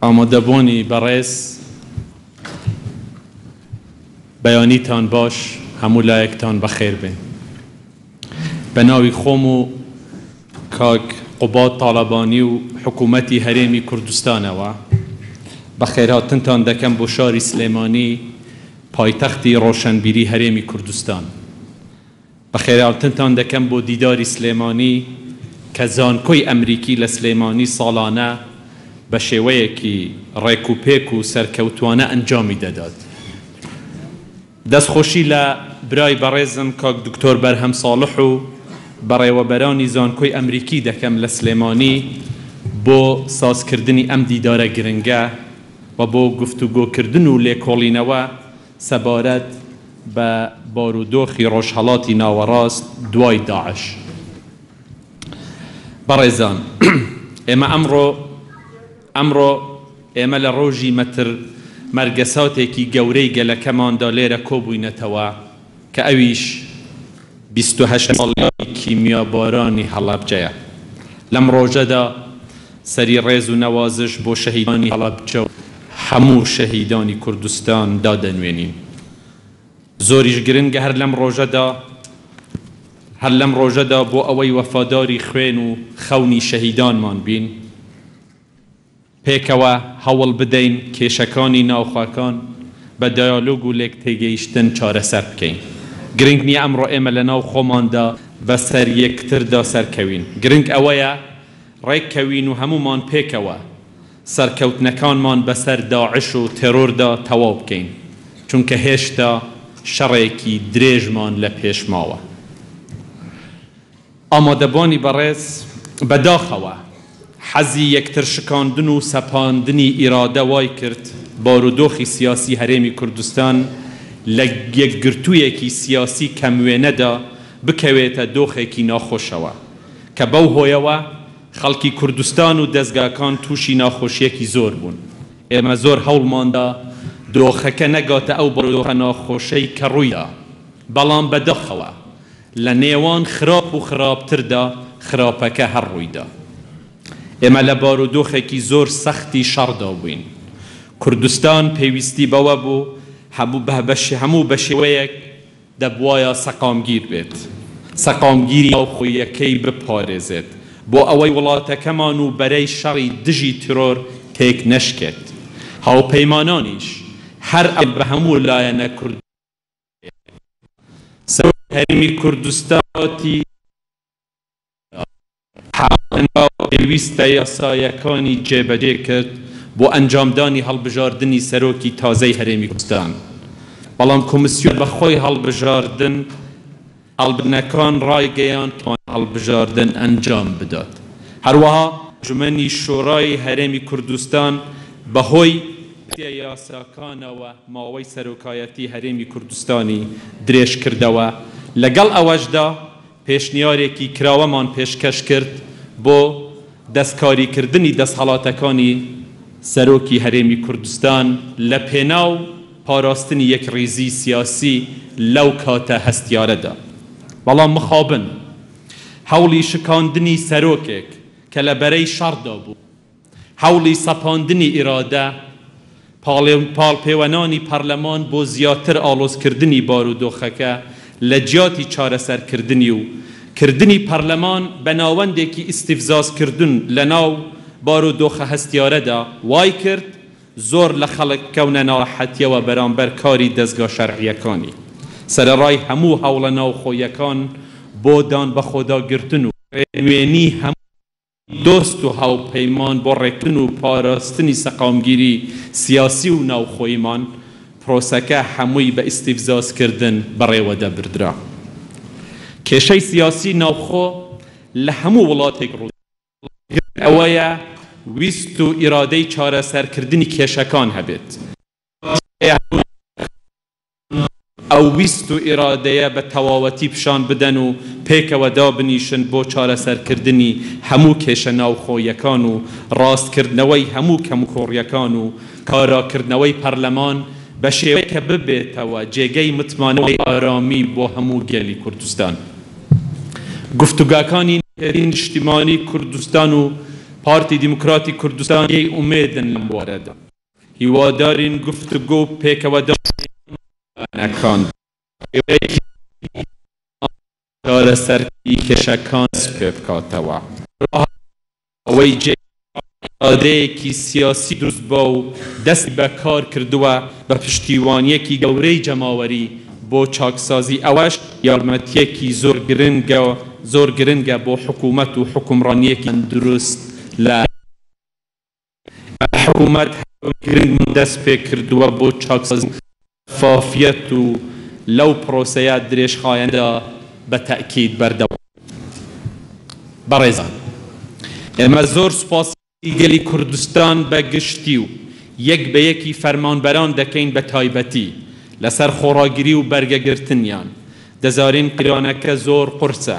ئامادەبوانی بەڕێز بەیانیتان باش هەموو لایەکتان بەخێر بێن. بە ناوی خۆم و کاک قوباد تاڵەبانی و حکوومەتی هەرێمی کوردستانەوە بەخێرهاتنتان دەکەم بۆ شاری سلێمانی پایتەختی ڕۆشەنبیری هەرێمی کوردستان. بەخێرهاتنتان دەکەم بۆ دیداری سلێمانی کە زانکۆی ئەمریکی لە سلێمانی ساڵانە بە شێوەیەکی ڕێکوپێک و سەرکەوتوانە ئەنجامی دەدات. دەستخۆشی لە برای بەڕێزم کاک دکتۆر بەرهەم ساڵح و بەڕێوەبەرانی زانکۆی ئەمریکی دەکەم لە سلێمانی بۆ سازکردنی ئەم دیدارە گرنگە و بۆ گفتوگۆکردن و لێکۆڵینەوە سەبارەت بە بارودۆخی ڕۆژهەڵاتی ناوەڕاست دوای داعش. بەڕێزان ئێمە ئەمڕۆ ئەمڕۆ ئێمە لە ڕۆژی مەتر مەرگەساتێکی گەورەی گەلەکەماندا لێرە کۆبووینەتەوە کە ئەویش 28 ساڵی کیمیابارانی هەڵەبجەیە. لەم ڕۆژەدا سەری ڕێز و نەوازش بۆ شەهیدانی هەڵەبجە و هەموو شەهیدانی کوردستان دادەنوێنین. زۆریش گرنگە هەر لەم ڕۆژەدا هەر لەم ڕۆژەدا بۆ ئەوەی وەفاداری خوێن و خەونی شەهیدانمان بین، پێکەوە هەوڵ بدەین کێشەکانی ناوخۆکان بە دایالۆگ و لێکتێگەیشتن چارەسەر بکەین. گرنگ نییە ئەمڕۆ ئێمە لەناو خۆماندا بەسەر یەکتردا سەرکەوین، گرنگ ئەوەیە ڕێککەوین و هەموومان پێکەوە سەرکەوتنەکانمان بەسەر داعش و تێرۆردا تەواو بکەین، چونکە هێشتا شەڕێکی درێژمان لە پێش ماوە. ئامادەبوانی بەڕێز، بەداخەوە حەزی یەکتر شکاندن و سەپاندنی ئیرادە وای کرد بارودۆخی سیاسی هەرێمی کوردستان لە یەکگرتوویەکی سیاسی کەم وێنەدا بکەوێتە دۆخێکی ناخۆشەوە کە بەو هۆیەوە خەڵکی کوردستان و دەزگاکان تووشی ناخۆشیەکی زۆر بوون. ئێمە زۆر هەوڵماندا دۆخەکە نەگاتە ئەو بارودۆخە ناخۆشەی کە ڕوویدا، بەڵام بەداخەوە لە نێوان خراپ و خراپتردا خراپەکە هەر ڕوویدا. ئێمە لە بارودۆخێکی زۆر سەختی شەڕدا بووین. کوردستان پێویستی بەوە بوو هەموو بەشێوەیەک دەبوایە سەقامگیر بێت، سەقامگیری ناوخۆییەکەی بپارێزێت بۆ ئەوەی وڵاتەکەمان و بەرەی شەڕی دژی تیرۆر تێک نەشکێت. هاوپەیمانانیش هەر ئەوەیان بە هەموو لایەنە کوردییەکان. سەرۆکی هەرێمی کوردستان وتی، هەنگاوە پێویستە یاسایەکانی جێبەجێ کرد بۆ ئەنجامدانی هەڵبژاردنی سەرۆکی تازەی هەرێمی کوردستان، بەڵام کۆمسیۆن بە خۆی هەڵبژاردن هەڵبژاردنەکان ڕایگەیاند کە هەڵبژاردن ئەنجام بدات. هەروەها ئەنجومەنی شورای هەرێمی کوردستان بەهۆی پێویستیە یاساکانەوە ماوەی سەرۆکایەتی هەرێمی کوردستانی درێژکردەوە، لەگەڵ ئەوەشدا پێشنیارێکی کراوەمان پێشکەش کرد بۆ دەستکاریکردنی دەسهەڵاتەکانی سەرۆکی هەرێمی کوردستان لە پێناو پاراستنی یەکڕیزی سیاسی لەو کاتە هەستیارەدا. بەڵام مخابن هەوڵی شکاندنی سەرۆکێک کە لە بەرەی شەڕدا بوو، هەوڵی سەپاندنی ئیرادە، پاڵپێوەنانی پەرلەمان بۆ زیاتر ئاڵۆزکردنی بارودۆخەکە لە جیاتی چارەسەرکردنی و کردنی پەرلەمان بە ناوەندێکی ئیستیفزازکردن لەناو بارودۆخە هەستیارەدا وایکرد زۆر لە خەڵک بکەونە ناڕەحەتیەوە بەرامبەر کاری دەزگا شەرعیەکانی سەرەڕای هەموو هەوڵە ناوخۆیەکان بۆ دانبەخۆداگرتن و ڕێنوێنی هەموو دۆست و هاوپەیمان بۆ ڕێکخستن و پاراستنی سەقامگیری سیاسی و ناوخۆییمان، پرۆسەکە هەمووی بە ئیستیفزازکردن بەڕێوە دەبردرا. کێشەی سیاسی ناوخۆ لە هەموو وڵاتێک ڕوو دەدات. ئەوەیە ویست و ئیرادەی چارەسەرکردنی کێشەکان هەبێت. ئەو ویست و ئیرادەیە بە تەواوەتی پیشان بدەن و پێکەوە دابنیشن بۆ چارەسەرکردنی هەموو کێشە ناوخۆییەکان و ڕاستکردنەوەی هەموو کەموکوڕییەکان و کاراکردنەوەی پەرلەمان بە شێوەیەک کە ببێتەوە جێگەی متمانە و ئارامی بۆ هەموو گەلی کوردستان. گفتوگاکانی یەکێتی نیشتیمانی کوردستان و. پارتی دیموکراتی کوردستان جێی ئومێدن لەم بوارەدا. هیوادارین گفتوگۆ و پێکەوەدانانی لایەنەکان بە شێوەیەکی جدی چارەسەرکردنی کێشەکان دەست پێبکاتەوە. هەروەها ئەوەی جێی ئیرادەیەکی سیاسی دروست بووە و دەستی بە کار کردووە بە پشتیوانییەکی گەورەی جەماوەری بۆ چاکسازی ئەوەش یارمەتییەکی زۆر گرنگە زۆر گرنگە بۆ حکوومەت و حوکمڕانییەکی تەندروست لە حکوومەت هەنگاوی گرنگمان دەست پێ کردووە بۆ چاکسازی و شەفافیەت و لەو پرۆسەیە درێژخایەنەدا بە تەئکید بەردەوام بەڕێزان ئێمە زۆر سوپاسی گەلی کوردستان بە گشتی و یەک بە یەکی فەرمانبەران دەکەین بە تایبەتی لەسەر خۆڕاگری و بەرگەگرتنیان دەزانین قەیرانەکە زۆر قورسە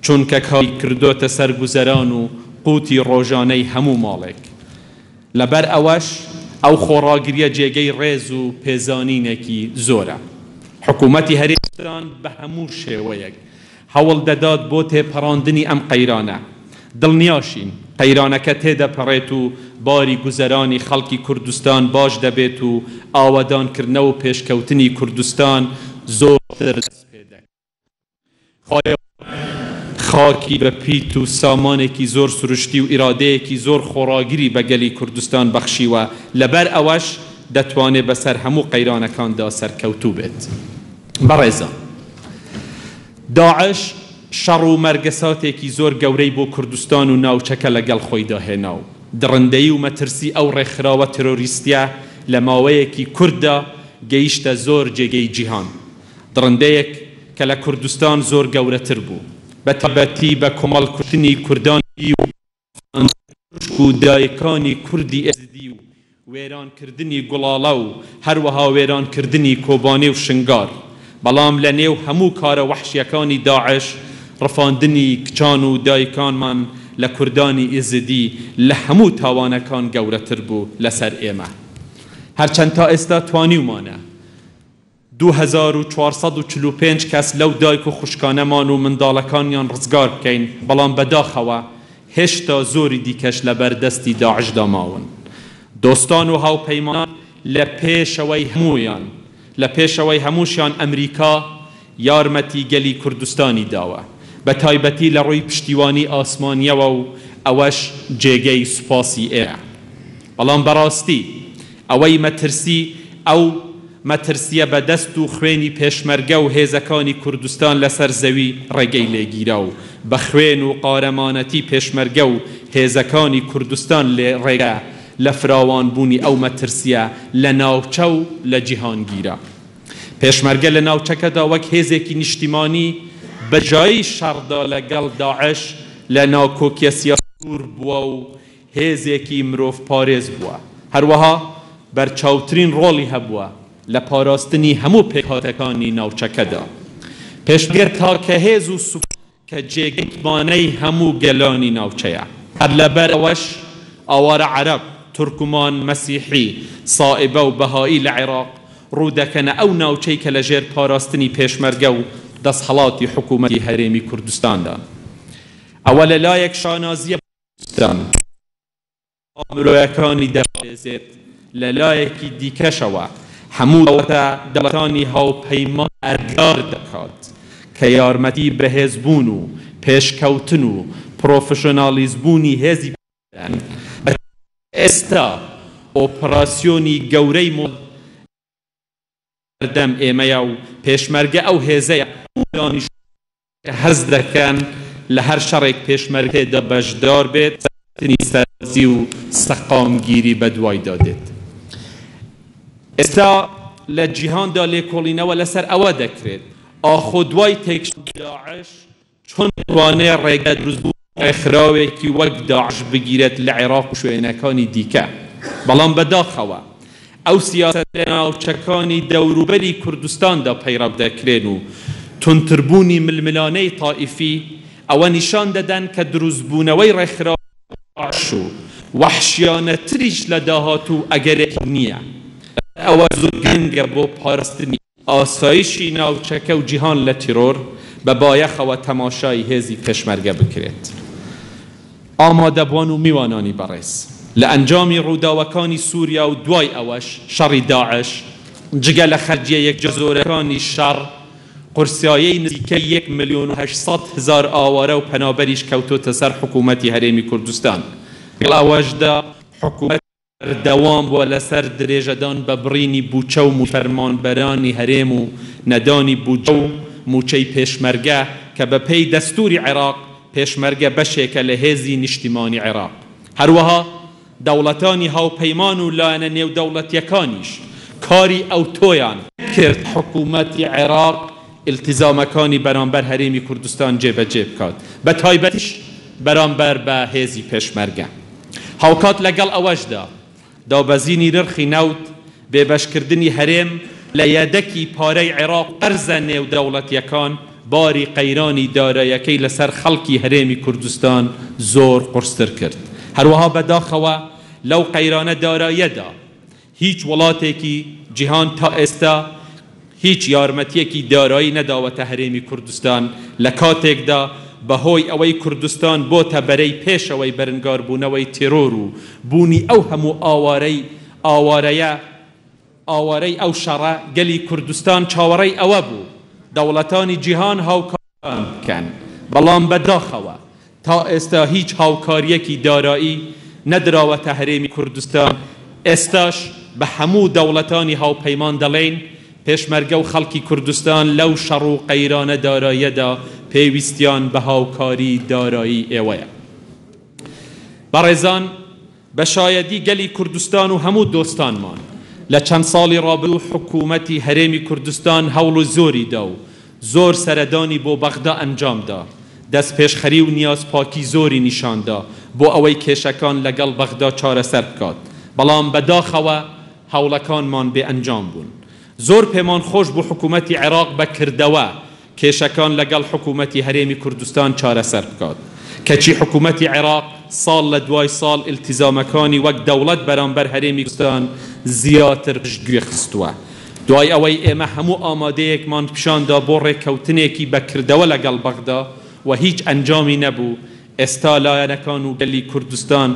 چونکە کاری کردۆتە سەر گوزەران و قوتی ڕۆژانەی هەموو ماڵێک لەبەر ئەوەش ئەو خۆڕاگریە جێگەی ڕێز و پێزانینێکی زۆرە. حکومەتی هەرێمی کوردستان بە هەموو شێوەیەک هەوڵ دەدات بۆ تێپەڕاندنی ئەم قەیرانە. دڵنیاشین قەیرانەکە تێدەپەڕێت و باری گوزەرانی خەڵکی کوردستان باش دەبێت و ئاوەدانکردنەوە و پێشکەوتنی کوردستان زۆرتر دەست پێدەکات. خوایە خاکی بە پیت و سامانێکی زۆر سروشتی و ئیرادەیەکی زۆر خۆڕاگری بە گەلی کوردستان بەخشیوە، لەبەر ئەوەش دەتوانێ بەسەر هەموو قەیرانەکاندا سەرکەوتوو بێت. بەڕێزان داعش شەڕ و مەرگەساتێکی زۆر گەورەی بۆ کوردستان و ناوچەکە لەگەڵ خۆیدا هێنا و دڕندەیی و مەترسی ئەو ڕێکخراوە تێرۆریستیە لە ماوەیەکی کورتدا گەیشتە زۆر جێگەی جیهان. دڕندەیەک کە لە کوردستان زۆر گەورەتر بوو، بە تایبەتی بە کۆمەڵ کوشتنی کوردانی و خوشک و دایکانی کوردی ئێزدی و وێران کردنی گوڵاڵە و هەروەها وێران کردنی کۆبانێ و شنگار، بەڵام لە نێو هەموو کارە وەحشیەکانی داعش ڕفاندنی کچان و دایکانمان لە کوردانی ئێزدی لە هەموو تاوانەکان گەورەتر بوو لەسەر ئێمە هەرچەند تا ئێستا توانیومانە 2445 کەس لەو دایک و خوشکانەمان و منداڵەکانیان ڕزگار بکەین، بەڵام بەداخەوە هێشتا زۆری دیکەش لەبەر دەستی داعشدا ماون. دۆستان و هاوپەیمانان لە پێشەوەی هەموویان، لە پێشەوەی هەمووشیان ئەمریکا یارمەتی گەلی کوردستانی داوە، بە تایبەتی لە ڕووی پشتیوانی ئاسمانییەوە و ئەوەش جێگەی سوپاسی ئێمەیە. بەڵام بەڕاستی ئەوەی مەترسی ئەو مەترسیە بە دەست و خوێنی پێشمەرگە و هێزەکانی کوردستان لەسەر زەوی ڕێگەی لێگیرا و بە خوێن و قارەمانەتی پێشمەرگە و هێزەکانی کوردستان لێ ڕێگە لە فراوان بوونی ئەو مەترسیە لە ناوچە و لە جیهان گیرا. پێشمەرگە لە ناوچەکەدا وەک هێزێکی نیشتیمانی بە جایی شەڕدا لە گەڵ داعش لە ناکۆکیە سیاسیەکان دوور بووە و هێزێکی مرۆڤپارێز بووە، هەروەها بەرچاوترین ڕۆڵی هەبووە لە پاراستنی هەموو پێکهاتەکانی ناوچەکەدا. پێشمەرگە تاکە هێز و سوپا کە جێگەی متمانەی هەموو گەلانی ناوچەیە، هەر لەبەر ئەوەش ئاوارە عەرەب، تورکمان، مەسیحی، سائیبە و بەهائی لە عێراق ڕوو دەکەنە ئەو ناوچەی کە لەژێر پاراستنی پێشمەرگە و دەسهەڵاتی حکوومەتی هەرێمی کوردستاندان. ئەوە لەلایەک شانازییە بۆ کوردستان مرۆیەکانی دەپارێزێت، لە لایەکی دیکەشەوە هەموو دەوڵەتانی هاوپەیمان ئەرکدار دەکات کە یارمەتی بەهێزبوون و پێشکەوتن و پرۆفشۆناڵیزبوونی هێزی بدەن، بەتایبەتی ئێستا ئۆپراسیۆنی گەورەی مۆڵ لە بەردەم ئێمەیە و پێشمەرگە ئەو هێزەیە دانیشتووان کە هەست دەکەن لە هەر شەڕێک پێشمەرگە تێدا بەشدار بێت، سەرکەوتنی سەربازی و سەقامگیری بەدوایدا دێت. ئێستا لە جیهاندا لێکۆڵینەوە لەسەر ئەوە دەکرێت ئاخۆ دوای تێکشکانی داعش چۆن دەتوانێت ڕێگە لە دروستبوونی ڕێکخراوێکی وەک داعش بگیرێت لە عێراق و شوێنەکانی دیکە، بەڵام بەداخەوە ئەو سیاسەتە لە ناوچەکانی دەوروبەری کوردستاندا پەیڕەو دەکرێن و توندتربوونی ململانێی تائیفی ئەوە نیشان دەدەن کە دروستبوونەوەی ڕێکخراوی داعش و وەحشیانەتریش لە داهاتوو ئەگەرێکی نییە. ئەوە زۆر گرنگە بۆ پاراستنی ئاسایشی ناوچەکە و جیهان لە تیرۆر، بە بایەخەوە تەماشای هێزی پێشمەرگە بکرێت. ئامادەبوان و میوانانی بەڕێز، لە ئەنجامی ڕووداوەکانی سووریا و دوای ئەوەش شەڕی داعش، جگە لە خەرجییە یەکجار زۆرەکانی شەڕ، قورسایی نزیکەی یەک ملیۆن و 800 هەزار ئاوارە و پەنابەریش کەوتۆتە سەر حکوومەتی هەرێمی کوردستان. لەگەڵ ئەوەشدا حکوومەت بەردەوام بووە لەسەر درێژەدان بە بڕینی بووچە و مووچەی فەرمانبەرانی هەرێم و نەدانی بودجە و مووچەی پێشمەرگە کە بەپێی دەستووری عێراق پێشمەرگە بەشێکە لە هێزی نیشتیمانی عێراق. هەروەها دەوڵەتانی هاوپەیمان و لایەنە نێودەوڵەتییەکانیش کاری ئەوتۆیان نەکرد حکوومەتی عێراق ئیلتیزامەکانی بەرامبەر هەرێمی کوردستان جێبەجێ بکات بەتایبەتیش بەرامبەر بە هێزی پێشمەرگە. هاوکات لەگەڵ ئەوەشدا، دابەزینی نرخی نەوت، بێبەشکردنی هەرێم لە یەدەکی پارەی عێراق و قەرزە نێودەوڵەتییەکان، باری قەیرانی دارایەکەی لەسەر خەڵکی هەرێمی کوردستان زۆر قورستر کرد. هەروەها بەداخەوە لەو قەیرانە داراییەدا، هیچ وڵاتێکی جیهان تا ئێستا هیچ یارمەتیەکی دارایی نەداوەتە هەرێمی کوردستان، لە کاتێکدا بەهۆی ئەوەی کوردستان بۆتە بەرەی پێشەوەی بەرنگاربوونەوەی تێرۆر و بوونی ئەو هەموو ئاوارەی ئاوارەیە ئاوارەی ئەو شەڕە، گەلی کوردستان چاوەڕێی ئەوە بوو دەوڵەتانی جیهان هاوکاریان بکەن، بەڵام بەداخەوە تا ئێستا هیچ هاوکارییەکی دارایی نەدراوەتە هەرێمی کوردستان، ئێستاش بە هەموو دەوڵەتانی هاوپەیمان دەڵێین پێشمەرگە و خەڵکی کوردستان لەو شەڕ و قەیرانە داراییەدا پێویستیان بە هاوکاری دارایی ئێوەیە. بەڕێزان بە شایەدی گەلی کوردستان و هەموو دۆستانمان، لە چەند ساڵی ڕابردوو حکوومەتی هەرێمی کوردستان هەوڵی زۆری دا و زۆر سەردانی بۆ بەغدا ئەنجام دا، دەستپێشخەری و نیازپاکی زۆری نیشان دا بۆ ئەوەی کێشەکان لەگەڵ بەغدا چارەسەر بکات، بەڵام بە داخەوە هەوڵەکانمان بێ ئەنجام بوون. زۆر پێمان خۆش بوو حکوومەتی عێراق بە کردەوە کێشەکان لەگەڵ حکوومەتی هەرێمی کوردستان چارەسەر بکات، کەچی حکوومەتی عێراق ساڵ لە دوای ساڵ ئیلتیزامەکانی وەک دەوڵەت بەرامبەر هەرێمی کوردستان زیاتر پشتگوێ خستووە. دوای ئەوەی ئێمە هەموو ئامادەیەکمان پیشاندا بۆ ڕێککەوتنێکی بە کردەوە لەگەڵ بەغدا و هیچ ئەنجامی نەبوو، ئێستا لایەنەکان و گەلی کوردستان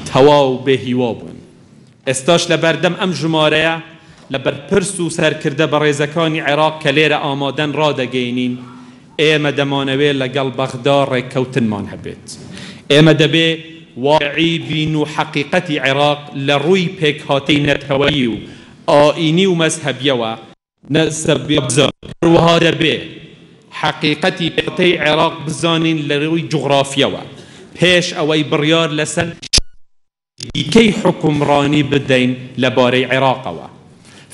تەواو بێ هیوا بوون. ئێستاش لە بەردەم ئەم ژمارەیە لە بەرپرس و سەرکردە بەڕێزەکانی عێراق کە لێرە ئامادەن ڕادەگەینین، ئێمە دەمانەوێ لەگەڵ بەغدا ڕێککەوتنمان هەبێت. ئێمە دەبێ واقعی بین و حەقیقەتی عێراق لە ڕووی پێکهاتەی نەتەوەیی و ئایینی و مەزهەبییەوە، هەروەها دەبێ حەقیقەتی پێکهاتەی عێراق بزانین لە ڕووی جوغرافییەوە پێش ئەوەی بڕیار لەسەر دیکەی حوکمڕانی بدەین لە بارەی عێراقەوە.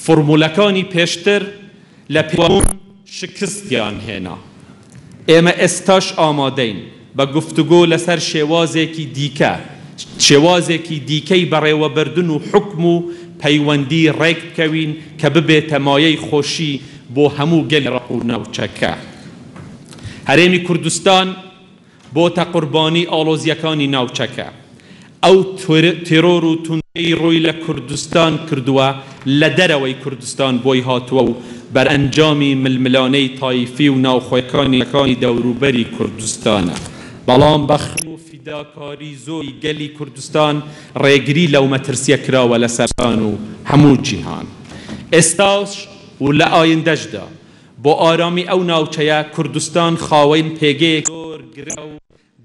فۆرمولەکانی پێشتر لە پێوەبوون شکستیان هێنا. ئێمە ئێستاش ئامادەین بە گفتوگۆ لەسەر شێوازێکی دیکە، شێوازێکی دیکەی بەڕێوەبردن و حوکم و پەیوەندی ڕێک بکەوین کە ببێتە مایەی خۆشی بۆ هەموو گەلی عێراق و ناوچەکە. هەرێمی کوردستان بۆتە قوربانی ئاڵۆزییەکانی ناوچەکە. ئەو تێرۆر و توندیەی ڕووی لە کوردستان کردووە لە دەرەوەی کوردستان بۆی هاتووە و بەرئەنجامی ململانێی تایفی و ناوخۆیەکانی دەوروبەری کوردستانە. بەڵام بە خوێن و فیداکاری زۆری گەلی کوردستان ڕێگری لەو مەترسیە کراوە لەسەر کوردستان و هەموو جیهان. ئێستاش و لە ئایندەشدا بۆ ئارامی ئەو ناوچەیە، کوردستان خاوەن پێگەیەکی زۆر گرنگە و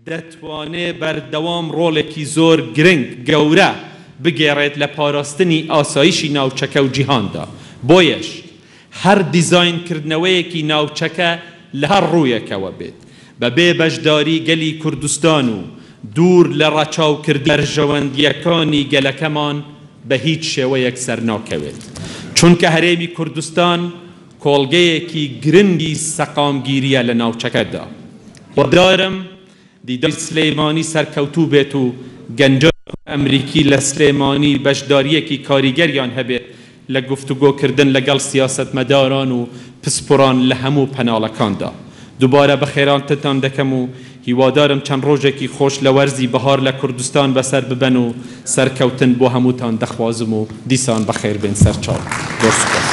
دەتوانێ بەردەوام ڕۆڵێکی زۆر گرنگ، گەورە، بگێڕێت لە پاراستنی ئاسایشی ناوچەکە و جیهاندا. بۆیەش هەر دیزاین کردنەوەیەکی ناوچەکە لە هەر ڕوویەکەوە بێت، بە بێ بەشداری گەلی کوردستان و دوور لە ڕەچاوکردنی بەرژەوەندییەکانی گەلەکەمان بە هیچ شێوەیەک سەرناکەوێت. چونکە هەرێمی کوردستان کۆڵگەیەکی گرنگی سەقامگیرییە لە ناوچەکەدا. هیوادارم دیداری سلێمانی سەرکەوتوو بێت و گەنجانی ئەمریکی لە سلێمانی بەشدارییەکی کاریگەریان هەبێت لە گفتوگۆکردن لەگەڵ سیاسەتمەداران و پسپۆران لە هەموو پەناڵەکاندا. دووبارە بەخێراتتان دەکەم و هیوادارم چەند ڕۆژێکی خۆش لە وەرزی بەهار لە کوردستان بەسەر ببەن و سەرکەوتن بۆ هەمووتان دەخوازم و دیسان بەخێربێن سەرچاو. زۆر سوپاس.